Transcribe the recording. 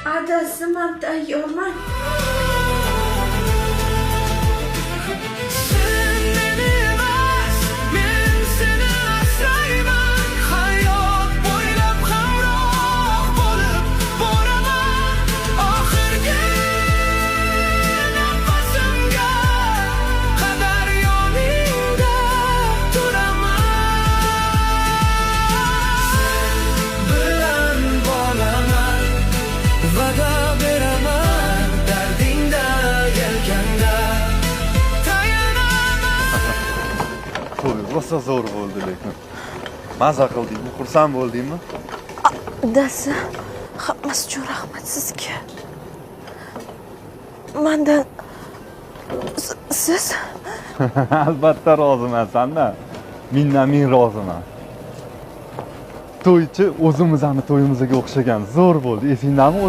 Adasi, man tayyorman. Sen meni emas, men seni asrayman. Hayot bo'ylab hamroh bo'lib boraman. Oxirgi nafasimga qadar yoningda turaman. Sen bilan bo'laman, va'da beraman, dardingda, yelkangda tayanaman. To'y rosa zo'r bo'ldi lekin. Maza qildingmi, xursand bo'ldingmi? Adasi, hammasi uchun rahmat sizga. Mandan siz Albatta roziman sandan. Mingdan ming roziman. To'ychi o'zimizni to'yimizga o'xshagan zo'r bo'ldi. Esingdami o'zi?